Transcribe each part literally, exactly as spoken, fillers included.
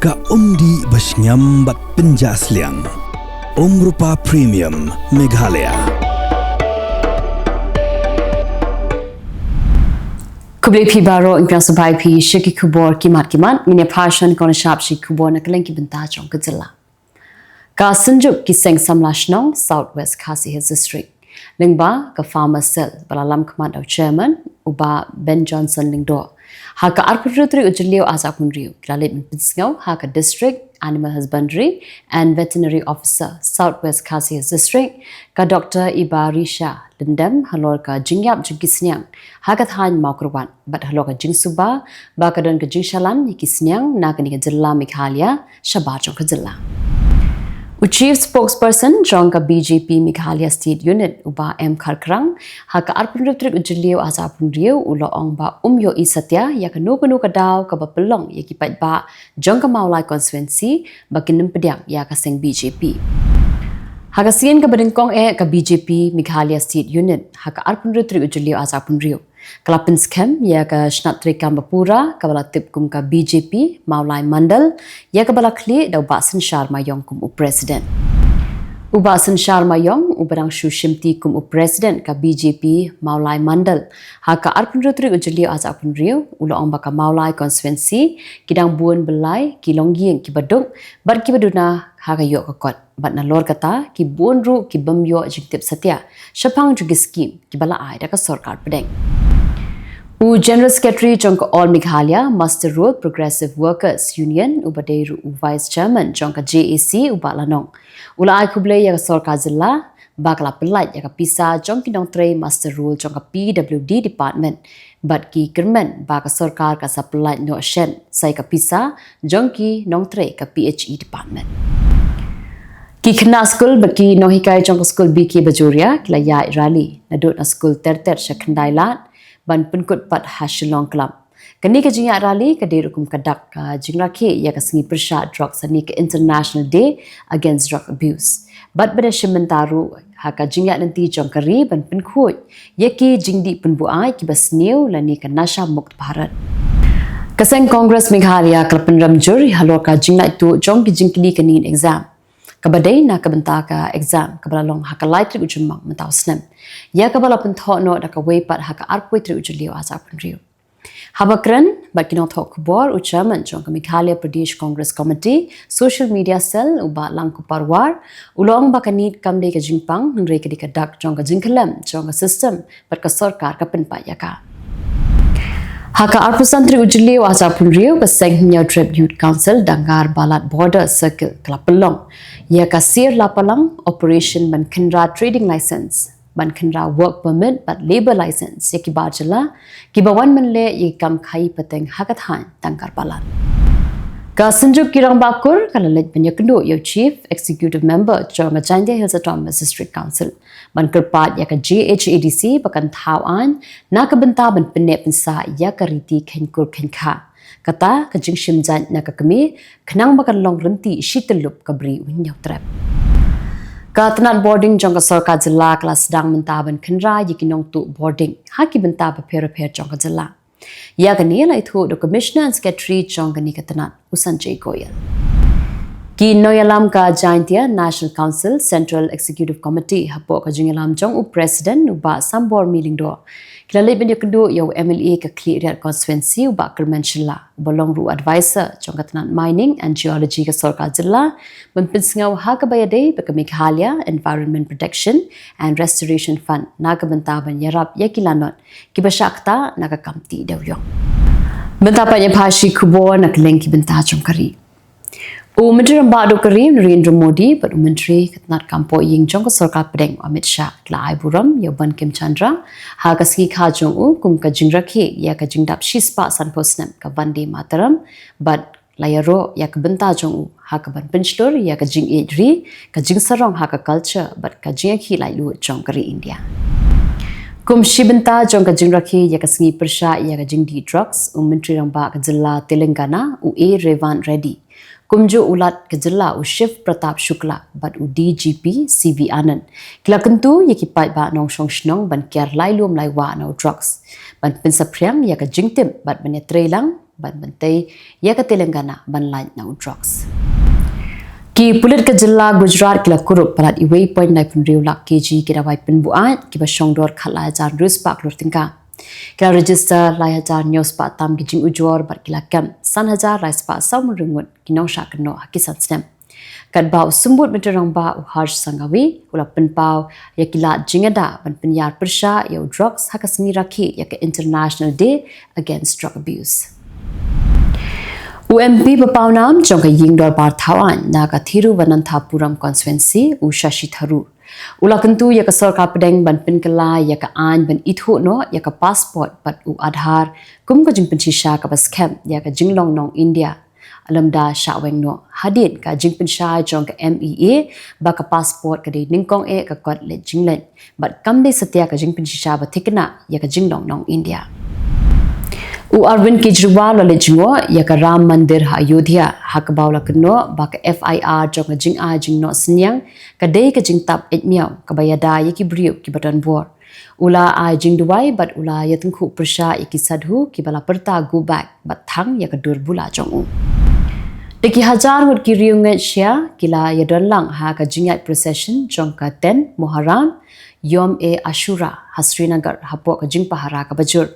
Ka umdih ba shngiam bad pynjah sliang. Umrupa Premium Meghalaya. Khublei phi baroh, ngi pdiang sngewbha ïa phi sha ki khubor ki mat ki mat. Ngin ïa phai sha kane ka por sha ki khubor na kylleng ki bynta jong ka jylla. Ka Synjuk ki Seng Samla Shnong, South West Khasi Hills District, lyngba ka Farmer Cell, ba la lam khmat da u Chairman, u Bah Ben Johnson Lyngdoh. Ha ka arphew hynriew tarik u Jylliew arhajar arphew hynriew, ki la leit ban pynsngew ha ka District Animal Husbandry and Veterinary Officer, South West Khasi Hills District, ka Doktor Ibarisha Lyndem, halor ka jingïap jong ki sniang ha ka thaiñ Mawkyrwat, bad halor ka jingsuba ba ka don ka jingshalan ïa ki sniang na kane ka jylla Meghalaya shabar jong ka jylla. U Chief Spokesperson jong ka B J P Meghalaya State Unit, u Bah M Kharkrang, ha ka arphew hynriew tarik u Jylliew arhajar arphew hynriew, u la ong ba um ïohi satia ïa kano kano ka daw kaba pynlong ïa ki paidbah jong ka Mawlai constituency ba kin ym pdiang ïa ka seng B J P. Ha ka sien kaba nyngkong eh, ka B J P Meghalaya State Unit, ha ka arphew hynriew tarik u Jylliew arhajar arphew hynriew, ka la pynskhem ïa ka shnat treikam ba pura kaba la tip kum ka B J P Mawlai Mandal, ïa kaba la khlieh da u Bah Synshar Maiong kum u President. U Bah Synshar Maiong, uba dang shu shimti kum u President ka B J P Mawlai Mandal ha ka arphew hynriew tarik u Jylliew arhajar arphew hynriew, u la ong ba ka Mawlai constituency ki dang bun byllai ki longïing kiba duk bad kiba duna ha ka ïoh ka kot, bad nalor kata ki bun ruh ki bym ïoh jingtip satia shaphang jong ki skim kiba la ai da ka sorkar pdeng. U General Secretary jong ka All Meghalaya Muster Roll Progressive Workers Union, uba dei ruh u Vice Chairman jong ka J A C, u Bah Lanong, u la ai khublei ïa ka sorkar jylla ba ka la pynlait ïa ka pisa jong ki nongtrei muster roll jong ka P W D Department, bad ki kyrmen ba ka sorkar ka sa pynlait noh shen sa ïa ka pisa jong ki nongtrei ka P H E Department. Ki khynnah skul bad ki nonghikai jong ka skul B K Bajoria ki la ïaid rally naduh na skul ter ter sha Khyndailad ban pynkut pat ha Shillong Club. Kane ka jingïaid rally ka dei ruh kum ka dak ka jingrakhe ïa ka sngi pyrshah drugs hangne ka International Day Against Drug Abuse. Bad ban da shim bynta ruh ha ka jingïaid lynti jong ka ri ban pynkhuid ïa ki jingdih pynbuaid kiba sniew lane ka Nasha Mukt Bharat. Ka seng Congress Meghalaya ka la pynrem jur halor ka jinglaitluid jong ki jingkylli ka NEET exam, kaba dei na ka bynta ka exam kaba la long ha ka lai tarik u Jymmang mynta u snem, ïa kaba la pynthoh noh da kawei pat ha ka arphew tarik u Jylliew arhajar arphew hynriew. Haba kren bad ki nongthoh khubor, u Chairman jong ka Meghalaya Pradesh Congress Committee Social Media Cell, u Bah Langkupar War, u la ong ba ka NEET kam dei ka jingpang, hynrei ka dei ka dak jong ka jingkhyllem jong ka system bad ka sorkar ka pynpait ïa ka. Ha ka arphew san tarik u Jylliew arhajar arphew hynriew, ka Seng Hynñiewtrep Youth Council Dangar Balat Border Circle ka la pynlong ïa ka Sir Lapalang Operation ban khynra trading license, ban khynra work permit bad labour license ïa ki bar jylla kiba wan mynleh ïa ki kam khaïi pateng ha ka thaiñ Dangar Balat. Ka Synjuk ki Rangbah Kur ka la leit ban ïakynduh ïa u Chief Executive Member jong ka Jaintia Hills Autonomous District Council ban kyrpad ïa ka J H A D C ba kan thaw aiñ na ka bynta ban pynneh pynsah ïa ka riti kheiñ kur kheiñ kha. Kata ka jingshim jait na ka kmie, khnang ba kan long rynti shi tyllup ka Bri u Hynñiewtrep. Ka tnat boarding jong ka sorkar jylla ka la sdang mynta ban khynra ïa ki nongtuh boarding ha ki bynta bapher bapher jong ka jylla. Ïa kane la ithuh da u Commissioner and Secretary jong kane ka tnat, u Sanjay Goyal. Ki nongïalam ka Jaintia National Council Central Executive Committee hapoh ka jingïalam jong u President, u Bah Sambormi Lyngdoh, ki la leit ban ïakynduh ïa u M L A ka Khliehriat Constituency, u Bah Kyrmen Shylla, uba long ruh u advisor jong ka tnat Mining and Geology ka sorkar jylla, ban pynsngew ha kaba ïadei bad ka Meghalaya Environment Protection and Restoration Fund na ka bynta ban ïarap ïa ki lanot kiba shah ktah na ka kam tih dewïong. Mynta pat ngin ïa phai sha ki khubor na kylleng ki bynta jong ka ri. U Myntri Rangbah Duh ka ri, Narendra Modi, bad u Myntri ka tnat kam poh ïing jong ka sorkar pdeng, u Amit Shah, ki la ai burom ïa u Bankim Chandra ha ka sngi kha jong u kum ka jingrakhe ïa ka jingdap shispah sanphew snem ka Vande Mataram, bad la ïaroh ïa ka bynta jong u ha kaban pynshlur ïa ka jingïeit ri, ka jingsarong ha ka culture bad ka jingïakhih laitluid jong ka ri India. Kum shi bynta jong ka jingrakhe ïa ka sngi pyrshah ïa ka jingdih drugs, u Myntri Rangbah ka jylla Telangana, u A Revanth Reddy, kumjuh u Lat ka jylla, u Shiv Pratap Shukla, bad u D G P C V Anand, ki la kyntu ïa ki paidbah nongshong shnong ban kiar lai lum lai wah na u drugs, ban pynsaphriang ïa ka jingtip bad ban ïatreilang ban ban tei ïa ka Telangana ban lait na u drugs. Ki pulit ka jylla Gujarat ki la kurup palat iwei point nine phew lak kg ki dawai pynbuaid kiba shong dor khatlai hajar hynriew spah klur tyngka. Ki la register lai hajar hynñiew spah tam ki jingujor bad ki la kem san hajar lai spah saw hynriew ngut ki nongshah kynnoh ha ki san snem. Katba u Symbud Myntri Rangbah u Harsh Sanghavi u la pynpaw ïa ki lad jingïada ban pynïar pyrshah ïa u drugs ha ka sngi rakhe ïa ka International Day Against Drug Abuse. U M P ba pawnam jong ka ïing dorbar thawaiñ na ka Thiruvananthapuram constituency u Shashi Tharoor u la kyntu ïa ka sorkar pdeng ban pynkylla ïa ka aiñ ban ithuh noh ïa ka passport bad u Aadhaar kum ka jingpynshisha kaba skhem ïa ka jinglong nong India lymda shah weng noh hadien ka jingpynshai jong ka M E A ba ka passport ka dei nyngkong eh ka kot leit jingleit bad kam dei satia ka jingpynshisha ba thikna ïa ka jinglong nong India. U Arvind Kejriwal u la leit jngoh ïa ka Ram Mandir ha Ayodhya ha kaba u la kynnoh ba ka F I R jong ka jingai jingnoh synñiang ka dei ka jingtap eit miaw kaba ïada ïa ki briew kiba don bor. U la ai jingduwai bad u la ïatyngkhuh pyrshah ïa ki sadhu kiba la pyrta "Go back" bad thang ïa ka dur bula jong u. Da ki hajar ngut ki riewngeit Shia ki la ïadon lang ha ka jingïaid procession jong ka Ten Muharram, Yom-e-Ashura ha Srinagar hapoh ka jingpahara kaba jur,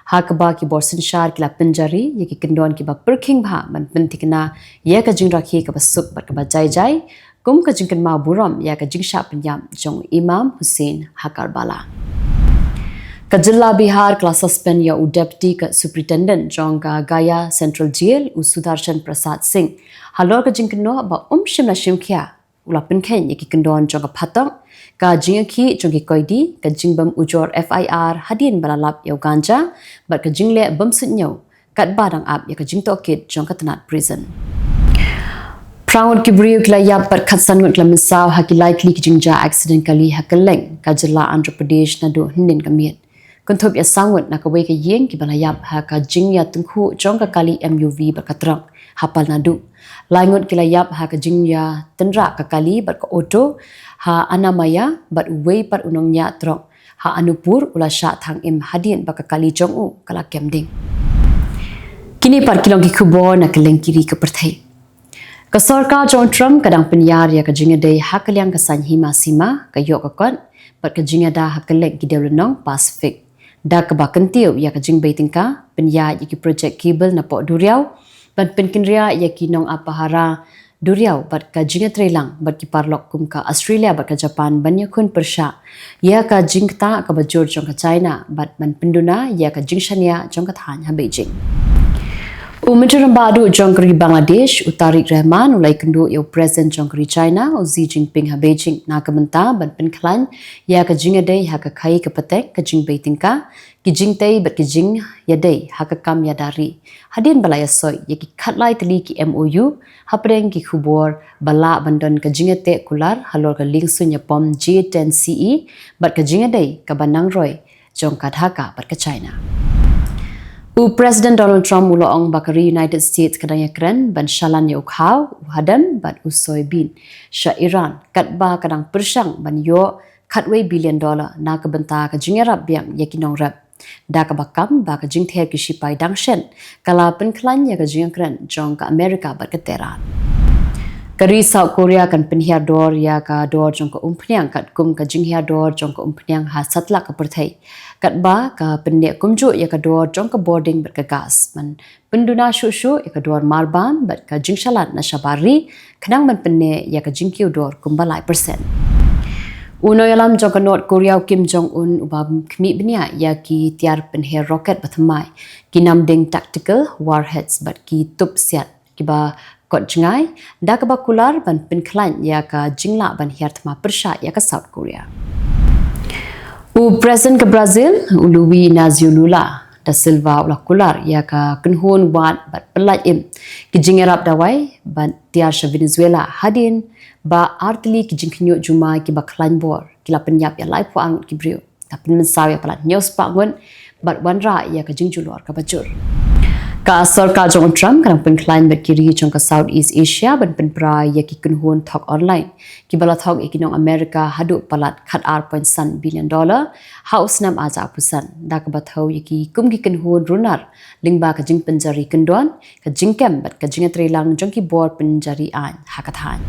ha kaba ki bor synshar ki la pynjari ïa ki kyndon kiba pyrkhing bha ban pynthikna ïa ka jingrakhe kaba suk bad kaba jai jai kum ka jingkynmaw burom ïa ka jingshah pynïap jong u Imam Hussein ha Karbala. Ka jylla Bihar ka la suspend ïa u Deputy ka Superintendent jong ka Gaya Central Jail u Sudarshan Prasad Singh halor ka jingkynnoh ba um shym la shim khia u la pynkheiñ ïa ki kyndon jong ka phatok, ka jingïakhih jong ki koidi, ka jingbym ujor F I R hadien ba la lap ïa u ganja bad ka jingleh bym suidñiew katba dang ap ïa ka jingtohkit jong ka tnat prison. Phra ngut ki briew ki la ïap bad khatsan ngut ki la mynsaw ha ki lai tylli ki jingjia accident kali ha kylleng ka jylla Andhra Pradesh naduh hynnin ka miet. Kynthup ïa saw ngut na kawei ka ïing kiba la ïap ha ka jingïatyngkhuh jong ka kali M U V bad ka truck ha Palnadu. Lai ngut ki la ïap ha ka jingïatynrah ka kali bad ka auto ha Annamaya bad uwei pat u nongñiah truck ha Anuppur u la shah thang im hadien ba ka kali jong u ka la kem ding. Kine pat ki long ki khubor na kylleng ki ri ka pyrthei. Ka sorkar jong Trump ka dang pynïar ïa ka jingïadei ha ka liang ka saiñ hima sima, ka ïoh ka kot bad ka jingïada ha kylleng ki dewlynnong Pacific. Da kaba kyntiew ïa ka jingbei tyngka, pynïaid ïa ki projek cable napoh duriaw, ban pynkynriah ïa ki nongap pahara duriaw bad ka jingïatreilang bad ki paralok kum ka Australia bad ka Japan ban ïakhun pyrshah ïa ka jingktah kaba jur jong ka China bad ban pynduna ïa ka jingshaniah jong ka thaiñ ha Beijing. U Myntri Rangbah Duh jong ka ri Bangladesh, u Tariq Rahman, u la ïakynduh ïa u President jong ka ri China, u Xi Jinping ha Beijing, na ka bynta ban pynkhlaiñ ïa ka jingïadei ha ka khaïi ka patek, ka jingbei tyngka, ki jingtei bad ki jingïadei ha ka kam ïada ri. Hadien ba la ïasoh ïa ki khatlai tylli ki M O U hapdeng ki khubor ba lah ban don ka jingïateh kular halor ka liengsuiñ ïapom G ten C E bad ka jingïadei kaba nang roi jong ka Dhaka bad ka China. U President Donald Trump u la ong ba ka ri United States ka dang ïakren ban shalan ïa u khaw, u hadem bad u soybean sha Iran katba ka dang pyrshang ban ïoh khatwei billion dollar na ka bynta ka jingïarap biang ïa ki nongrep. Da kaba kam ba ka jingther ki shipai dang shen ka la pynkhlaiñ ïa ka jingïakren jong ka America bad ka Tehran. Ka ri South Korea kan pynhiar dor ïa ka dor jong ka umphniang katkum ka jinghiar dor jong ka umphniang ha satlak ka pyrthei. Katba ka pynneh kumjuh ïa ka dor jong ka bording bad ka gas ban pynduna shuh shuh ïa ka dor marbam bad ka jingshalan na shabar ri khnang ban pynneh ïa ka jingkiew dor kumba lai persen. U nongïalam jong ka North Korea u Kim Jong Un uba khmih bniah ïa ki tiar pynher rocket ba thymmai, ki namding tactical warheads bad ki tup siat kiba kot jngai, da kaba kular ban pynkhlaiñ ïa ka jinglah ban hiar thma pyrshah ïa ka South Korea. U President ka Brazil, u Luiz Inacio Lula da Silva u la kular ïa ka kynhun wad bad pyllait im ki jingïarap dawai ban tiar sha Venezuela hadien ba artylli ki jingkhynñiuh jumai kiba khlaiñ bor ki la pynïap ïa laiphew ar ngut ki briew. Da pynmynsaw ïa palat hynñiew spah ngut bad wanrah ïa ka jingjulor kaba jur. Ka sorkar jong u Trump ka dang pynkhlaiñ bad ki ri jong ka Southeast Asia ban pynpra ïa ki kynhun thok online kiba la thok ïa ki nong America haduh palat khat ar point san billion dollar ha u snem ar hajar arphew san, da kaba thew ïa ki kum ki kynhun runar lyngba ka jingpynjari kyndon, ka jingkem bad ka jingïatreilang jong ki bor pynjari aiñ ha ka thaiñ.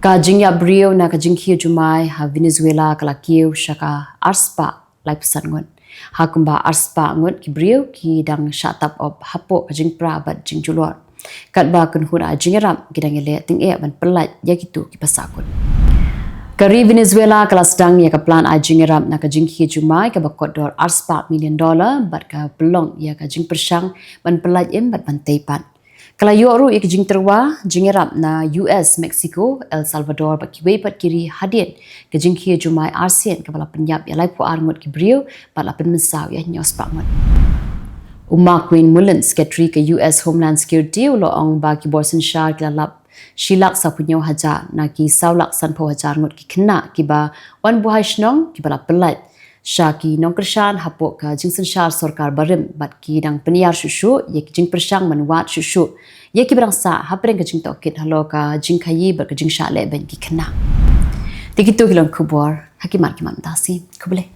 Ka jingïap briew na ka jingkhie jumai ha Venezuela ka la kiew sha ka arspah laiphew san ngut, ha kumba arspah ngut ki briew ki dang shah tap op hapoh ka jingpra bad jingjulor, katba kynhun ai jingïarap ki dang ïaleh tyngeh ban pyllait ïa kito kiba sahkut. Ka ri Venezuela ka la sdang ïa ka plan ai jingïarap na ka jingkhie jumai kaba kot dor arspah million dollar bad ka pynlong ïa ka jingpyrshang ban pyllait im bad ban tei pat. Ka la ïoh ruh ïa ka jingtyrwa jingïarap na U S, Mexico, El Salvador bad kiwei pat ki ri hadien ka jingkhie jumai arsien kaba la pynïap ïa laiphew ar ngut ki briew bad la pynmynsaw ïa hynñiewspah ngut. U Markwayne Mullin, Secretary ka U S Homeland Security, u la ong ba ki bor synshar ki la lap shi lak sawphew hynñiew hajar na ki saw lak sanphew hajar ngut ki khynnah kiba wan buhai shnong kiba la pyllait sha ki nongkyrshan hapoh ka jingsynshar sorkar barim bad ki dang pynïar shuh shuh ïa ki jingpyrshang ban wad shuh shuh ïa kiba dang sah hapdeng ka jingtohkit halor ka jingkhaïi bad ka jingshah lehbeiñ ki khynnah. Te kito ki long khubor ha ki mat ki mat mynta shi. Khublei.